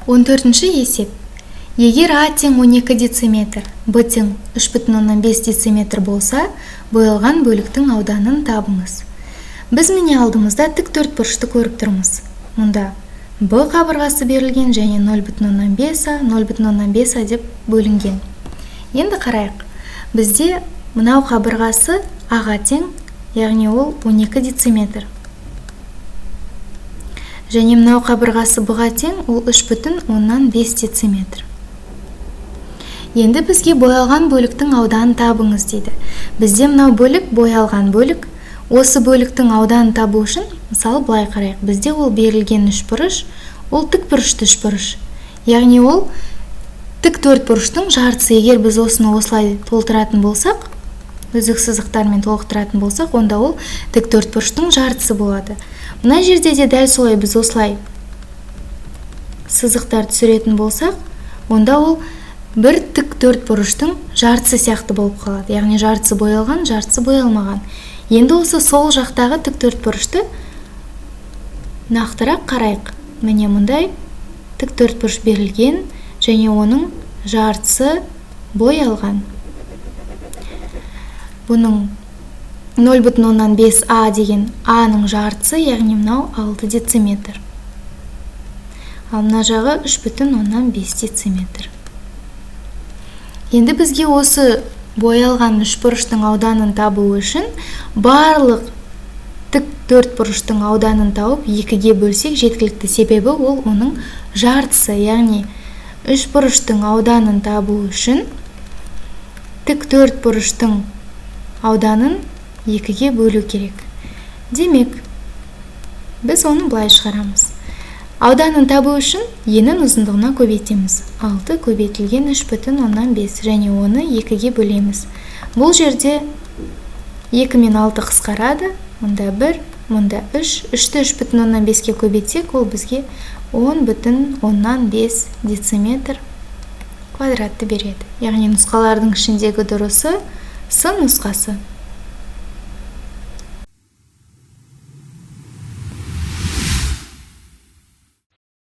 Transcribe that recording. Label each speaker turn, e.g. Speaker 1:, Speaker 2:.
Speaker 1: 14-ші есеп. Егер А тең 12 дециметр, Б тең 3,5 дециметр болса, боялған бөліктің ауданын табыңыз. Біз міне алдымызда тік төрт бұрышты көріп тұрмыз. Мұнда Б қабырғасы берілген және 0,5 А, 0,5 А деп бөлінген. Енді қарайық. Бізде мынау қабырғасы А-ға тең, яғни ол 12 дециметр. Және мынау қабырғасы Б-ға тең, ол 3,5 дециметр. Енді бізге боялған бөліктің ауданын табыңыз дейді. Бізде мынау бөлік боялған бөлік. Осы бөліктің ауданын табу үшін, мысалы, былай қарайық. Бізде ол берілген үшбұрыш, ол тік бұрышты үшбұрыш. Яғни ол тік төрт бұрыштың жартысы. Егер біз осыны осылай толтыратын болсақ, үзік сызықтармен толықтыратын болсақ, онда ол тік төрт бұрыштың жартысы болады. Мына жерде де дәл солай біз осылай сызықтар түсіретін болсақ, онда ол бір тік төрт бұрыштың жартысы сияқты болып қалады. Яғни жартысы боялған, жартысы боялмаған. Енді осы сол жақтағы тік төрт бұрышты нақтырақ қарайық. Міне, мұндай тік төрт бұрыш берілген және оның жартысы боялған. Бұның 0,5 А деген А-ның жартысы, яғни мынау 6 дециметр. Ал мына жағы 3,5 дециметр. Енді бізге осы боялған үшбұрыштың ауданын табу үшін барлық тік төрт бұрыштың ауданын тауып екіге бөлсек жеткілікті, себебі ол оның жартысы. Яғни үшбұрыштың ауданын табу үшін тік төрт бұрыштың ауданын екіге бөлу керек. Демек, біз оны былай шығарамыз. Ауданын табу үшін енін ұзындығына көбейтеміз. 6 көбейтілген 3,5 және оны екіге бөлеміз. Бұл жерде 2 мен 6 қысқарады. Мұнда 1, мұнда 3. 3-ті 3,5-ке көбейтсек, ол бізге 10,5 дециметр квадратты береді. Яғни нұсқалардың ішіндегі дұрысы С нұсқасы.